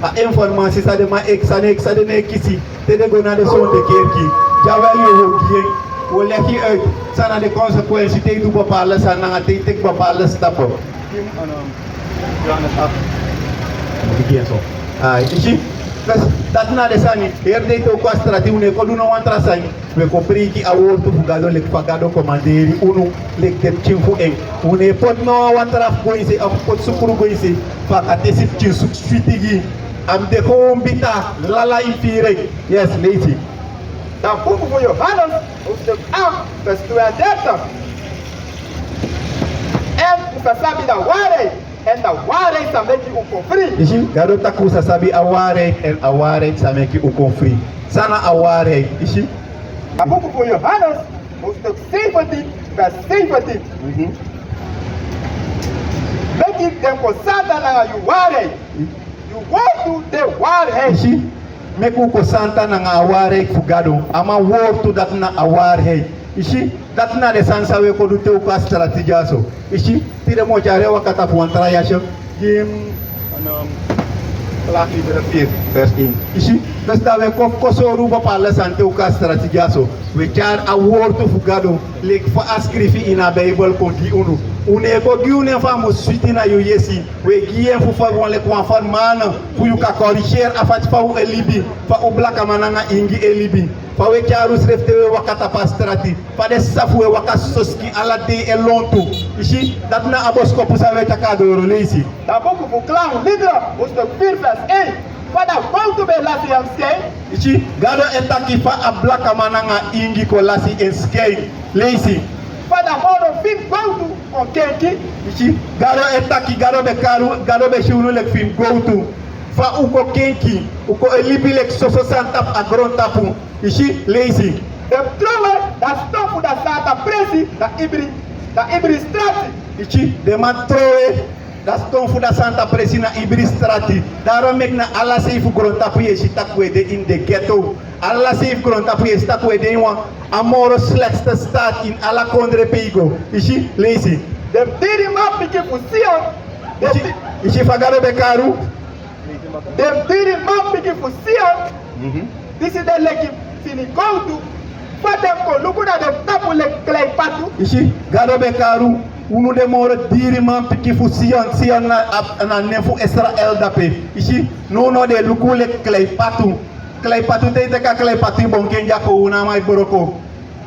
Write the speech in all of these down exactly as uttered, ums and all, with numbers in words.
A informasi san den man e, san den, san den e kisi te den go na den sonde kerki. Dyavel yu o gi en. Wi o legi yu uit san na den konsekwensi te yu du bepaalde sani nanga te yu teki bepaalde stapu. Ai, yu si. Dati na den sani. Heri dei te wi kon a strati, wi no e kon du no wan tra sani. Wi e kon preiki a wortu fu Gado leki fa Gado komanderi unu leki den pikin fu en. Wi no e poti no wan tra fu go ini se, of poti sukru go ini se, fu a kan tesi pikin switi gi. A mus de kon bita lala ini firi. Yes, leisi. Dan buku fu Yohanes, hoofdstuk acht, vers tweeëndertig. En wi sa sabi a waarheid, en a waarheid sa meki wi kon fri. Yu si, Gado taki wi sa sabi a waarheid, en a waarheid sa meki wi kon fri. San na a waarheid? Yu si. A buku fu Yohanes, hoofdstuk zeventien, vers zeventien. Mhm. Meki den kon santa nanga yu waarheid. Yu wortu de waarheid. Yu si, meki wi kon santa nanga a waarheid fu Gado. A man wortu, dati na a waarheid. Yu si, dati na den sani san wi e kon du te wi kon a strati dyaso. Yu si, tide mi o tyari en waka tapu wan tra yasi. Gi mi, um, Klaagliederen vier, vers één. Yu si, dus dan wi e kon, kon sori wi bepaalde sani te wi kon a strati dyaso. Wi e tyari a wortu fu Gado leki fa a skrifi ini a Bijbel kon gi unu. Unu e kon gi unu en fu a mus switi na yu yesi. Wi e gi yu en fu fa wan leki wan fermani fu yu kan korigeri a fasi fa wi e libi, fa wi blakaman nanga ingi e libi, fa wi e tyari unsrefi te wi e waka tapu a strati, fa den sisa fu wi e waka soso skin ala dei e lontu. Yu si, dati na a boskopu san wi e taki a doro. Leisi. Dan buku fu Klaagliederen, hoofdstuk vier, vers één. Fa a gowtu ben lasi en skin. Yu si, Gado e taki fa a blakaman nanga ingi kon lasi en skin. Leisi. Fa a moro fin gowtu kon kenki. Yu si, Gado e taki, Gado ben kari, Gado ben si unu leki fin gowtu. Fa un kon kenki, un kon e libi leki soso sani tapu a grontapu. Yu si, leisi. Den trowe a ston fu a santa presi na ibri, na ibri strati. Yu si, den man trowe a ston fu a santa presi na ibri strati. Daarom meki na ala sei fu grontapu yu e si taki wi e de ini den ghetto. Ala sei fu grontapu yu e si taki wi e de ini wan a moro slechtste staat ini ala kondre pe yu go. Yu si, leisi. Den diri manpikin fu Sion. Yu si, yu si fa Gado ben kari un. Den diri manpikin fu Sion. Mhm. Disi de leki fini gowtu. Fa den kon luku na den tapu leki klei patu. Yu si, Gado ben kari un. Unu de moro diri manpikin fu Sion. Sion na, na nen fu Israel dape. Yu si, now now den e luku leki klei patu. Klei patu, te yu teki a klei patu yu bonki en dya kon, unu a man e broko.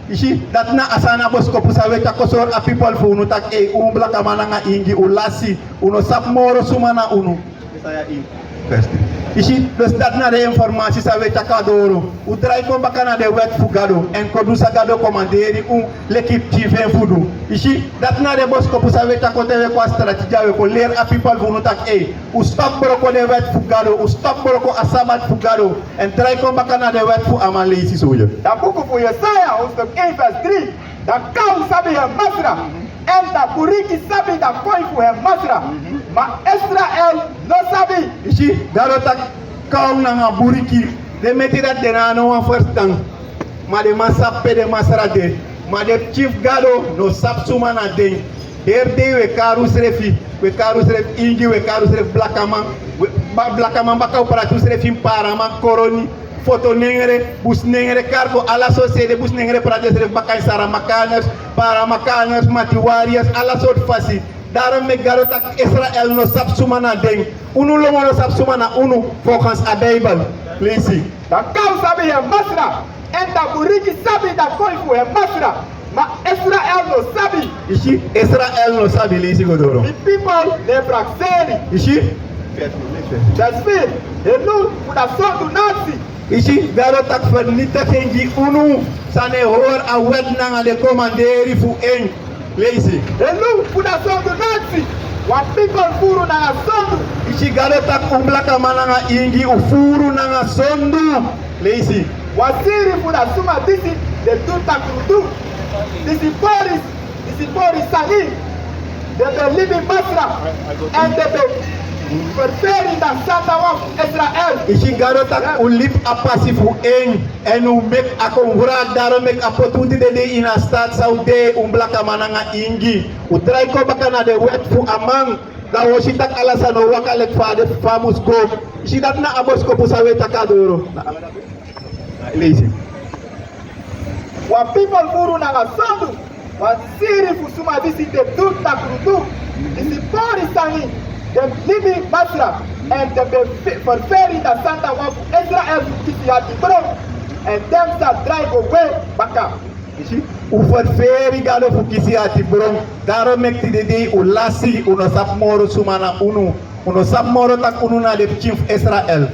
Yu si, dati na a sani, a boskopu san wi e tyari kon sori a pipel fu unu taki, ei, un blakaman nanga ingi un lasi, un no sabi moro suma na unu. Yu si, dus dati na den informasi san wi e tyari kon a doro. Un drai kon baka na den wet fu Gado, èn kon du san Gado komanderi un leki pikin fu en fu du. Yu si, dati na den boskopu san wi e tyari kon te wi e kon a strati dya, wi e kon leri a pipel fu unu taki, ei, un stop broko den wet fu Gado, un stop broko a sabat fu Gado. Èn drai kon baka na den wet fu a man. Leisi, soja. Dan buku fu Yesaya, hoofdstuk één, vers drie. A kaw sabi en masra, èn a buriki sabi a koi fu en masra, ma Israel no sabi. Yu si, Gado taki kaw nanga buriki, den meti dati den no abi no wan ferstan. Ma den man sabi pe den masra de. Ma den pikin fu Gado no sabi suma na den. Heri dei wi e kari unsrefi, wi e kari unsrefi ingi, wi e kari unsrefi blakaman. Wi, ba, blakaman baka, un prati unsrefi ini paraman, koroni, fotonengre, busnengre, kargo, ala sortu sei den busnengre prati densrefi baka ini Saramakaners, Paramakaners, Matiwariërs, ala sortu fasi. Daarom meki Gado taki Israel no sabi suma na den. Unu longo no sabi suma na unu, volgens a Bijbel. Leisi. A kaw sabi en masra, èn a buriki sabi a koi fu en masra, ma Israel no sabi. Yu si, Israel no sabi. Leisi go doro. Mi pipel no e prakseri. Yu si? Vers vier. Helu fu a sondu nasi. Yu si, Gado taki fernietiging gi unu san no e hori a wet nanga den komanderi fu en. Leisi. Helu fu a sondu nasi. Wan pipel furu nanga sondu. Yu si, Gado taki un blakaman nanga ingi un furu nanga sondu. Leisi. Wan siri fu a suma disi de du takrudu. Disi pori, disi pori sani. Den ben libi masra, èn den ben ferferi a santa wan fu Israel. Yu si, Gado taki un libi a pasi fu en, èn un meki a kon wraki, daarom meki a poti un tide dei ini a staat san un de, un blakaman nanga ingi. Un drai kon baka na den wet fu a man. Dan wi o si taki ala sani o waka leki fa a de, fa a mus go. I si, dati na a boskopu san wi e taki a doro. Na, na, leisi. Wan pipel furu nanga sondu, wan siri fu suma disi de du takrudu, disi pori sani, den libi masra, èn den ben fe-, ferferi da santa wan fu Israel fu kisi ati bron, èn den sa drai go we baka. I si, un ferferi Gado fu kisi ati bron. Daro meki tide dei un lasi, un no sabi moro suma na unu. Un no sabi moro taki unu na den pikin fu Israel.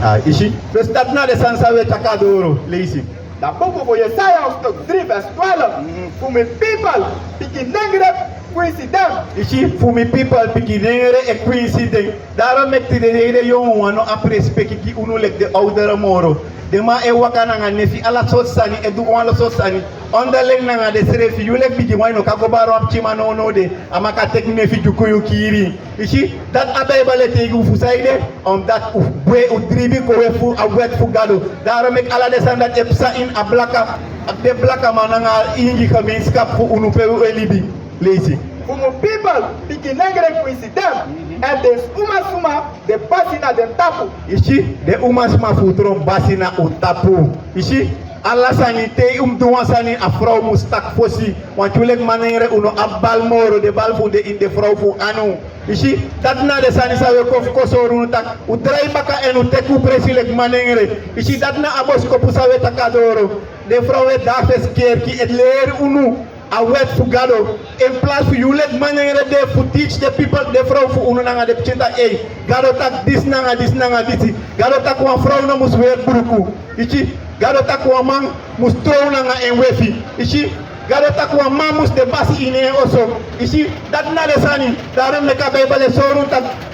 Ah, i si. Fesi, dati na den sani san wi e taki a doro. Leisi. Da buku fu Yesaya hoofdstuk dri vers twelve. Mm. Fu mi pipel pikinengre kwinsi den. I si, fu mi pipel pikinengre e kwinsi den. Daro meki tide dei den yongu wan no abi respeki gi unu leki den oudere moro. Den man e waka nanga nefi, ala sortu sani, e du ala sortu sani. Onderling nanga densrefi, yu leki bigiwan yu no kan go bari wan pikinman nownow de, a man kan teki nefi dyuku yu kiri. I si, dati a Bijbel e taigi un. Fu saide? Omdat un gwe, un dribi kon we fu a wet fu Gado. Daro meki ala den sani dati e psa ini a blaka, den blakaman nanga a ingi gemeenschap fu unu pe un e libi. Leisi. Fu mi pipel pikinengre kwinsi den, èn den umasma de basi na den tapu. I si, den umasma fu un tron basi na un tapu. I si, ala sani, te un mus du wan sani, a frow mus taki fosi. Want yu leki manengre un no abi bal moro, den bal fu un de ini den frow fu un anu. I si, dati na den sani san wi e kon fu kon sori unu taki un drai baka èn un teki un presi leki manengre. I si, dati na a boskopu san wi e taki a doro. Den frow e de a fesi kerki e leri unu a wet fu Gado. In plaats fu yu leki manengre de fu teach den pipel, den frow fu unu nanga den pikin taki: ei, Gado taki disi nanga disi nanga disi. Gado taki wan frow no mus weri bruku. I si, Gado taki wan man mus trow nanga en wefi. I si, Gado taki wan man mus de basi ini en oso. I si, dati na den sani. Daro meki a Bijbel e sori un taki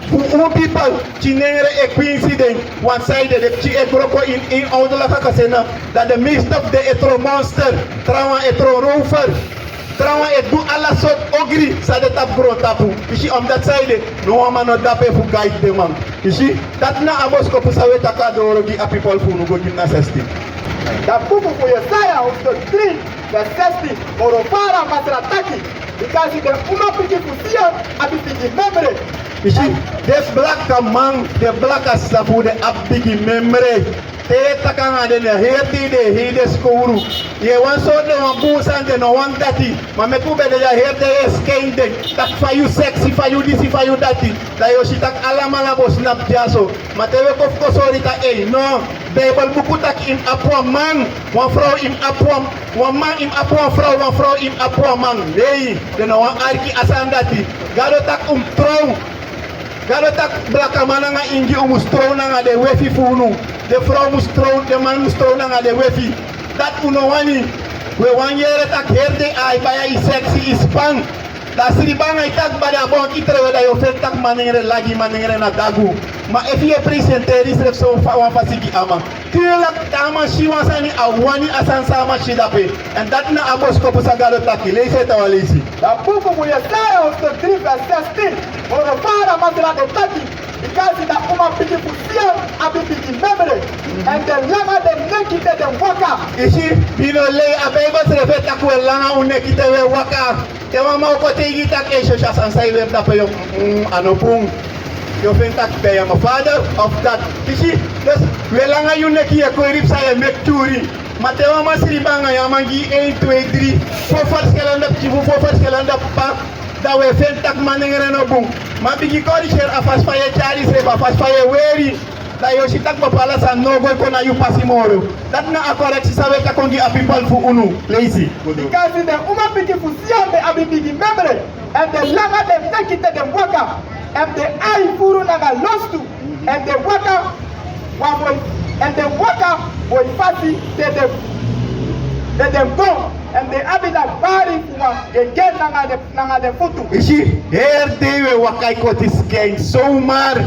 fu un pipel pikinengre e kwinsi den. Wan saide den pikin e wroko ini, ini a ondro laka kasena, dan den meeste fu den e tron monster, trawan e tron rover, trawan e du ala sortu ogri san de tapu grontapu. I si, omdat saide, no wan man no de dape fu guide den man. I si, dati na a boskopu san wi e taki a doro gi a pipel fu unu. Go gi mi na sesti. Da buku fu Yesaya hoofdstuk dri vers sesti. Moro fara Masra taki: Bikasi den umapikin fu Sion abi bigi memre. I si, den blakaman, den blaka sisa fu un abi bigi memre. Te yu e taki nanga den, na heri dei den e hei den skowru. Yu e wani sori den wan bun sani, den no wani dati. Ma meki un ben de ya, heri dei yu e skeini den. Taki fa yu seksi, fa yu disi, fa yu dati. Dan yu o si taki alamala bo snapu dyaso. Ma te wi e kon fu kon sori taki: ei, no. Bijbel buku taki yu mus abi wan man, wan frow yu mus abi wan, wan man yu mus abi wan frow, wan frow yu mus abi wan man. Nei, den no wani arki a sani dati. Gado taki un mus trow. Gado taki blakaman nanga ingi, un mus trow nanga den wefi fu unu. Den frow mus trow, den man mus trow nanga den wefi. Dati un no wani. Wi e wani yere taki heri dei a e bai a yu seksi, yu span. Dan sribi nanga yu taki bada a bon, yu trewe, dan yu o feni taki manengre lagi, manengre na dagu. Ma efu yu e presenteri yusrefi so, fa wan fasi gi a man, te yu laki, te a man si wan sani, a wani a sani san a man si dape. Èn dati na a boskopu san Gado taki. Leisi ete wan leisi. Da buku fu Yesaya hoofdstuk dri vers sesti. Moro fara Masra de taki: Bikasi den umapikin fu Sion abi bigi memre. Èn den langa den neki te den waka. I si, mi no lei, a Bijbel srefi e taki wi e langa un neki te wi e waka. Te wan man o kon taigi yu taki: ei, soso, a sani san yu weri dape, yu, mm, a no bun. Yu o feni taki: ben je mijn vader of dat. I si, dus wi e langa yu neki, yu e kon e ribi san yu e meki tyuri. Ma te wan man sribi nanga yu, a man gi yu één, twee, drie, fo verschillende pikin fu fo verschillende p'pa, dan wi e feni tak' manengre no bun. Ma bigin korigeri a fasi fa yu e tyari yusrefi, a fasi fa yu e weri. Dan yu o si tak' bepaalde sani no o go kon na yu pasi moro. Dati na a koreksi san wi e kon gi a pipel fu unu. Leisi. Bikasi den umapikin fu Sion ben abi bigi mebre, èn den langa den teki te den waka, èn den ai furu nanga lostu, èn den waka wan moi, èn den waka moi fasi te den, te den go, èn den abi na bari fu wan gege nanga den, nanga den futu. Yu si, heri dei wi e waka e koti skin, zomaar.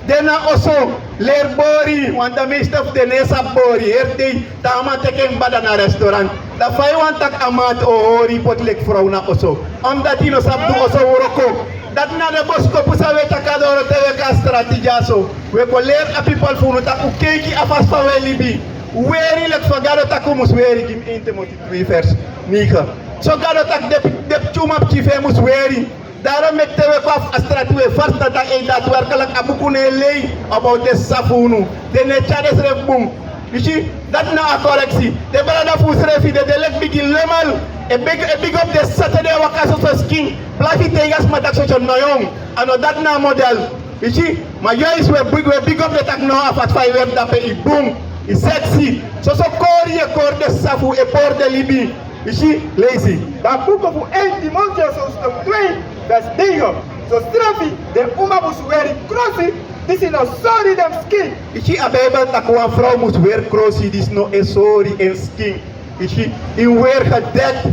Den na oso, leri bori, want de meeste fu den no e sabi bori, heri dei. Te a man teki en kba dan na restaurant. Dan fa yu wani tak' a man o hori yu poti leki frow na oso? Omdat yu no sabi du oso wroko. Dati na den boskopu san wi e taki a doro te wi e kon a strati dyaso. Wi e kon leri a pipel fu unu tak' un keiki a fasi fa wi e libi. Un weri leki fa Gado taki un mus weri, gi mi één Timoti twee vers negen. So Gado taki den pi-, den pikin umapikin fu en mus weri. Daarom meki te wi e kon a strati wi e ferstan taki ei, dati werkelijk a buku no e lei about den sisa fu unu. Den no e tyari densrefi bun. Yu si, dati na a koreksi. Den brada fu unsrefi, den de leki bigi lemel. E bigi, e bigi op den sisa te den e waka soso skin. Plafi teigi a sma taki soso no yongu. A no dati na a model. Yu si, ma juist wi e bigi, wi e bigi op den taki no, a fasi fa yu weri dape, yu bun, yu sexy. Soso kori yu e kori den sisa fu un, e pori den libi. Yu si, leisi. Dan buku fu één Timoteus hoofdstuk twee vers negen. Sosrefi den uma mus weri krosi, disi no sori den skin. Yu si, a Bijbel taki wan frow mus weri krosi disi no e sori en skin. Yu si, yu weri gedekt.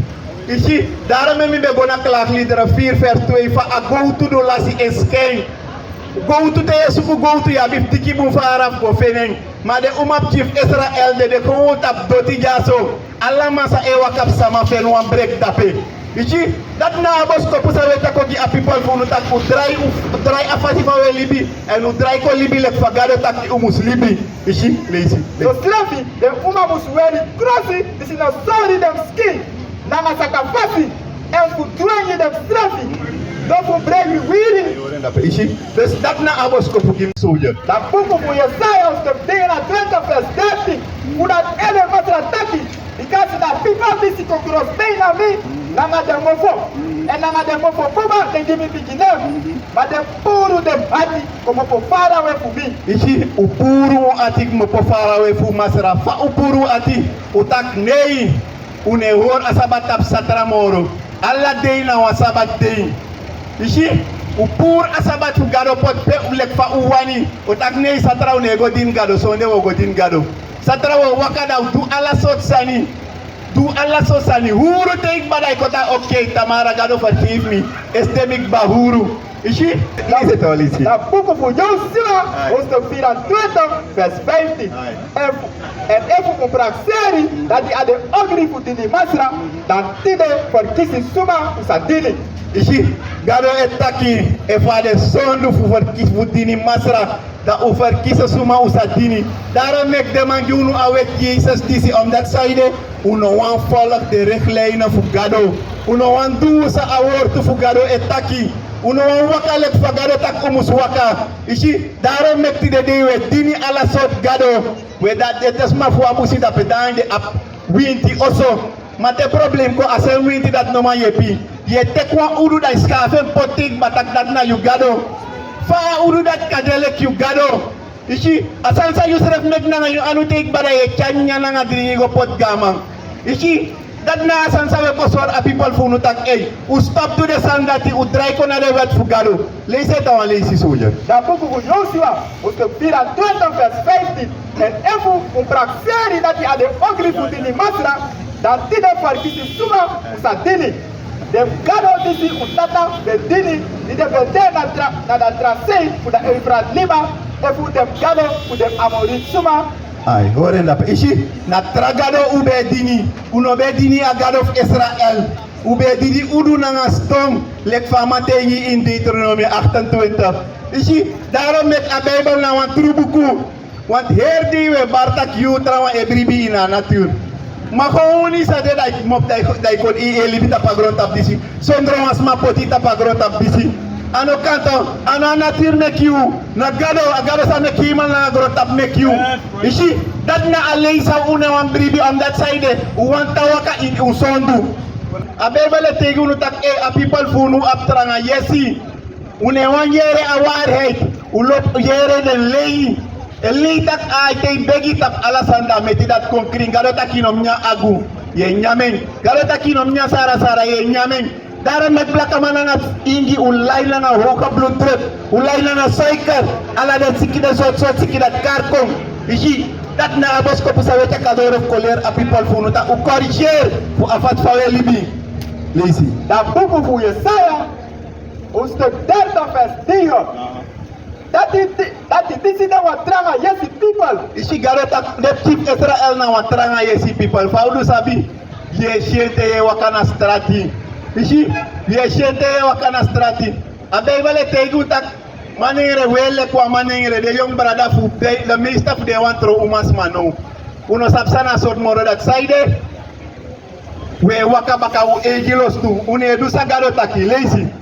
Yu si, daarom mi ben go na Klaagliederen vier vers twee fa a gowtu du lasi en skin. Gowtu, te yu e suku gowtu, yu abi fu tiki bun fara fu go feni en. Ma den umapikin fu Israel, den de kon tapu doti dyaso. Ala man san e waka psa man feni wan breki dape. Yu si, dati na a boskopu san wi e taki gi a pipel fu unu taki un drai, un drai a fasi fa wi e libi, èn un drai kon libi leki fa Gado taki un mus libi. Yu si, leisi. Sosrefi den uma mus weri krosi, disi no sori den skin nanga sakafasi, èn fu dwengi densrefi, no fu breki wiri. Yu si, dus dati na a boskopu gi mi soldier. Dan buku fu Yesaya hoofdstuk twee en twintig vers dertien. Fu dati ede Masra taki, bikasi a pipel disi kon krosibei na mi, nanga den mofo, èn nanga den mofo buba den gi mi bigi nen, ma den puru den ati komopo farawe fu mi. Yu si, un puru un ati komopo farawe fu Masra. Fa un puru un ati? Un taki nei, un no e hori a sabat tapu satra moro. Ala dei na wan sabat dei. Yu si, un puru a sabat fu Gado poti pe un leki fa un wani. Un taki nei, satra un no e go dini Gado, sonde un o go dini Gado. Satra un o waka, dan un du ala sortu sani. Du ala sortu sani. Huru te yu kba dan yu kon taki, okay, tamara Gado fergifi mi. Esde mi kba huru. Yu si, leisi, leisi. Dan buku fu Yosua, hoofdstuk vierentwintig, vers vijftien. Èn efu, èn efu un prakseri dati a de ogri fu dini Masra, dan tide ferkisi suma un sa dini. Yu si, Gado e taki, efu a de sondu fu ferkisi, fu dini Masra, dan un ferkisi suma un sa dini. Daarom meki den man gi unu a wet Jesus disi, omdat san ede, un no wani folg den richtlijnen fu Gado. Un no wani du san a wortu fu Gado e taki. Un no wani waka leki fa Gado taki un mus waka. Yu si, daarom meki tide dei wi e dini ala sortu gado. Wi e, dati ete sma fu wan busi dape, dan de abi winti oso. Ma te problem kon, a srefi winti dati no man yepi. Yu e teki wan udu dan yu skafu en poti te yu kba, taki dati na yu gado. Fa a udu dati kan de leki yu gado? Yu si, a sani san yusrefi meki nanga yu anu, te yu kba dan yu e tyari nyanyan nanga dringi go poti gi a man. Yu si, dati na a sani san wi e kon sori a pipel fu unu taki, ei, un stop du den sani dati, un drai kon na den wet fu Gado. Leisi en ete wan leisi, soldier. Dan buku fu Yosua, hoofdstuk vierentwintig vers vijftien. Èn efu un prakseri dati a de ogri fu dini Masra, dan tide ferkisi suma un sa dini. Den gado disi un tata ben dini, di den ben de na tra, na a tra sei fu a Eufrat liba, efu den gado fu den Amori suma. Ai, hori en dape. Yu si, na tra gado un ben e dini. Un no ben e dini a Gado fu Israel. Un ben e dini udu nanga ston, leki fa a man taigi yu ini Deuteronomium achtentwintig. Yu si, daarom meki a Bijbel na wan tru buku. Want heri dei wi e bari taki yu trawan e bribi ini a natuur. Ma gewoon yu sa de, dan yu kmopu, dan yu, dan yu kon, yu e libi tapu a grontapu disi. Sondro wan sma poti yu tapu a grontapu disi. A no kan toch, a no a natuur meki yu. Na Gado, a Gado san meki hemel nanga grontapu meki yu. Yu si, Dati na a lei san un no wani bribi, omdat san ede, un wani tan waka ini un sondu. A Bijbel e taigi unu taki, eh, a pipel fu unu abi tranga yesi. Un no e wani yere a waarheid, un lobi yere den lei. En lei taki a e tei begi tapu ala sani, dan meti dati kon krin. Gado taki yu no mu nyan agu, yu e nyan en. Gado taki yu no mu nyan sarasara, yu e nyan en. Daarom meki blakaman nanga ingi, un lai nanga hoge bloeddruk, un lai nanga suiker, ala den siki, den sortu sortu siki dati kari kon. Yu si, dati na a boskopu san wi e taki a doro fu kon leri a pipel fu unu, dan un korigeri fu a fasi fa wi e libi. Leisi. Dan buku fu Yesaya, hoofdstuk dertig vers negen. Dati, dati disi de wan tranga yesi pipel. Yu si, Gado taki den pikin fu Israel na wan tranga yesi pipel. Fa un du sabi? Yu e si en te yu e waka na strati. Yu si, yu e si en te yu e waka na strati. A Bijbel e taigi un taki manengre weri leki wan manengre. Den yongu brada fu den, den meeste fu den e wani tron umasma now. Un no sabi san na a sortu moro dati. San ede? Wi e waka baka un eigi lostu. Un no e du san Gado taki. Leisi.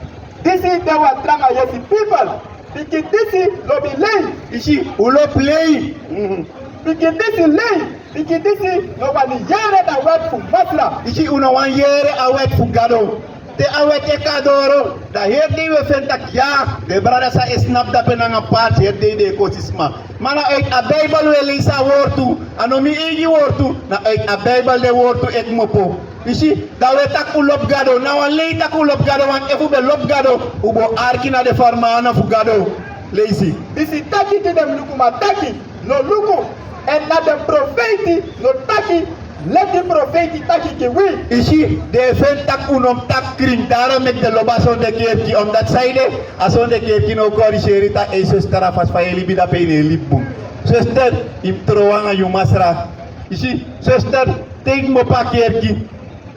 Disi de wan tranga yesi pipel. Pikin disi lobi lei. Yu si, un lobi lei. Mhm. Pikin disi lei. Pikin disi no wani yere a wet fu Masra. Yu si, un no wani yere a wet fu Gado. Te a wet e kon na doro, dan heri dei wi e feni taki ya, den brada san e snapu dape nanga paati, heri dei den e kosi sma. Ma na uit a Bijbel wi e leisi a wortu, a no mi eigi wortu, na uit a Bijbel den wortu e kmopo. Yu si, dan wi e taki un lobi Gado, na wan lei taki un lobi Gado, want efu un ben lobi Gado, un bo arki na den fermana fu Gado. Leisi. Disi taki gi den lukuman taki, no luku, èn na den profeiti no taki leki profeiti taki gi wi. Yu si, den e feni taki un no mu taki krin, daarom meki den lobi a sonde kerki, omdat san ede, a sonde kerki no korigeri taki, ei, sester, a fasi fa yu e libi dape yu no e libi bun. Sester, yu mus trowe nanga yu masra. Yu si, sester, teki mi opo a kerki.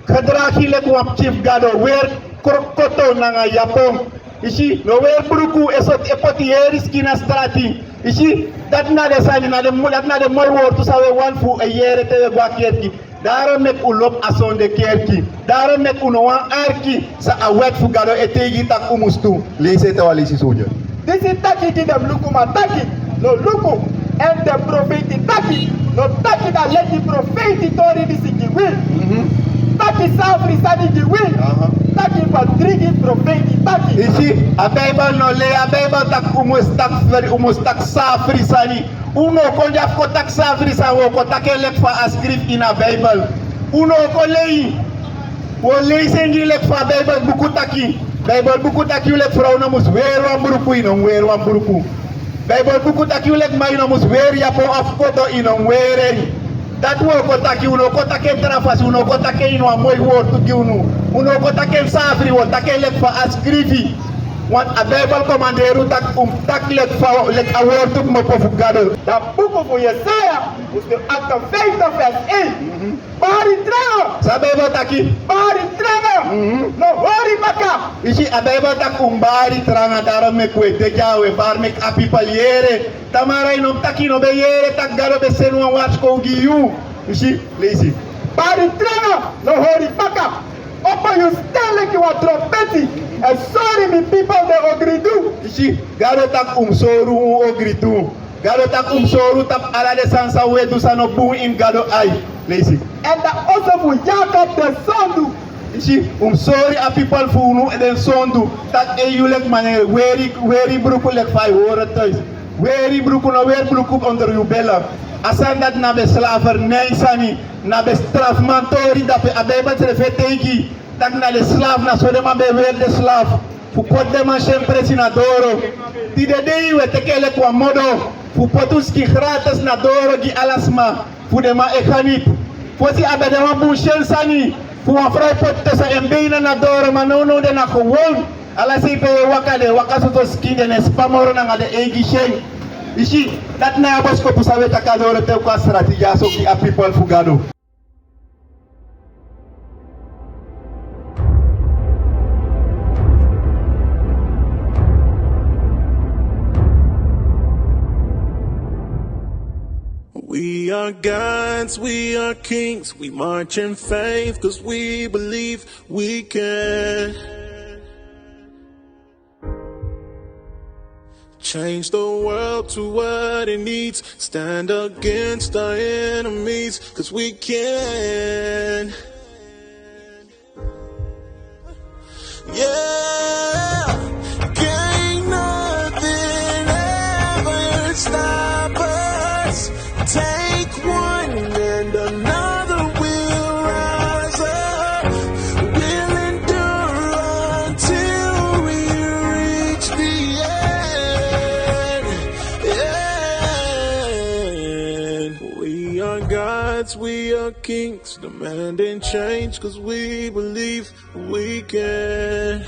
Gedragi leki wan pikin fu Gado, weri kro-, koto nanga yapon. Yu si, no weri bruku e soti, e poti heri skin na strati. Yu si, dati na den sani, na den mo-, dati na den moi wortu san wi e wani fu un e yere te wi e go a kerki. Daarom meki un lobi a sonde kerki. Daarom meki un no wani arki san a wet fu Gado e taigi taki un musu du. Leisi ete wan leisi, soldier. Disi taki gi den lukuman taki, no luku, èn den profeiti taki, no taki na leki profeiti tori disi gi wi. Mhm. Taki safri sani gi wi. Aha. Taki fa drigi profeiti taki. Yu si, a Bijbel no lei, a Bijbel taki un musu taki fri, un musu taki safri sani. Un no kon dya fu kon taki safri sani, un o kon taki en leki fa a skrifi ini a Bijbel. Un no kon lei. Un o leisi en gi yu leki fa Bijbel buku taki. Bijbel buku taki yu leki frow no musu weri wan bruku, yu no mu weri wan bruku. Bijbel buku taki yu leki man yu no musu weri yapon of koto, yu no mu weri en. Dati un o kon taki, un no kon taki en tra fasi, un no kon taki en ini wan moi wortu gi unu. Un no kon taki en safri, un o taki en leki fa a skrifi. Want a Bijbel komanderi un taki un taki leki fa, leki a wortu kmopo fu Gado. Dan buku fu Yesaya, hoofdstuk achtenvijftig vers één. Mhm. Bari tranga. San Bijbel taki? Bari tranga. Mhm. No hori baka. Yu si, a Bijbel taki un bari tranga, daarom meki un e de dya, un e bari meki a pipel yere. Tamara yu no mu taki, yu no ben yere taki Gado ben seni wan warskow gi yu. Yu si, leisi. Bari tranga, no hori baka. Opo yu sten leki wan trompeti, èn sori mi pipel den ogridu. Yu si, Gado taki un mus sori un ogridu. Gado taki un mus sori un tapu ala den sani san un e du san no bun ini Gado ai. Leisi. Èn a oso fu Yakob den sondu. Yu si, un mus sori a pipel fu unu den sondu. Taki ei, yu leki man e weri, weri bruku leki fa yu hori thuis. Weri bruku, no weri bruku onder yu bele. A sani dati na ben slavernij sani, na ben strafman tori, dape a Bijbel srefi e taigi. Taki na den slaaf, na so den man ben e weri den slaaf. Fu poti den man syen presi na doro. Tide dei wi e teki en leki wan modo. Fu poti un skin gratis na doro gi ala sma. Fu den man e geniet. Fosi a ben de wan bun syen sani. Fu wan frow poti tussen en benen na doro, ma nownow den na gewoon. Ala sei pe yu e waka den e waka soso skin, den e span moro nanga den eigi syen. Yu si, dati na a boskopu san wi e taki a doro te wi kon a strati dyaso gi a pipel fu Gado. We are gods, we are kings, we march in faith 'cause we believe we can. Change the world to what it needs. Stand against our enemies, cause we can. Yeah, can't nothing ever stop us. Take one and another will rise up. We'll endure until we reach the end. Yeah. We are gods, we are kings, demanding change, cause we believe we can.